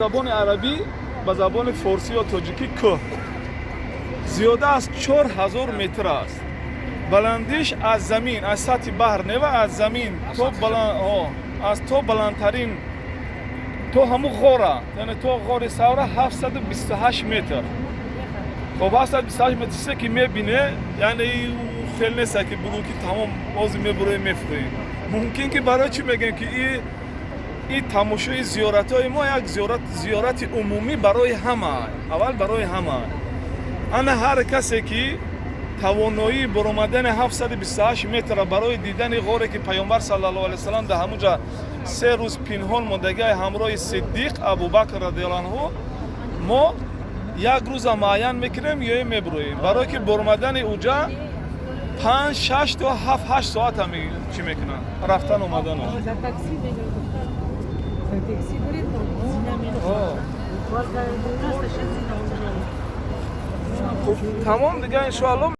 Забони арабӣ, ба забони форсӣ ё тоҷикӣ кӯҳ. Зиёда аз 4000 метр аст баландиш аз замин, аз сатҳи баҳр нева, аз замин то аз то баландтарин, то ҳамун ғора, яъне то ғори Савра 728 метр. Хоб, 728 метр чизе ки мебине, яъне хел неста, ки бугӯ, ки тамом, ози мебуроем, мефурӯем. Мумкин ки барои чӣ мегӯем, ки и тамошои зиёратҳои мо як зиёрати умумӣ барои ҳама, аввал барои ҳама. Ана ҳар касе ки тавоноии баромадани 728 метра барои дидани ғоре, ки Паёмбар саллаллоҳу алайҳи васаллам дар ҳамуҷа 3 рӯз пинҳон мондагиай ҳамроҳи Сиддиқ Абубакр радиаллоҳу анҳу, мо як рӯза муайян мекунем ё мебуроем, барое ки баромадани уҷа 5, 6 то 7, 8 соата чӣ мекунанд, рафтан омаданаш. За такси мегӯяд, за такси буред, зина мерасад. Боз дар даста шед зина. Хуб, тамом дига, иншоалло.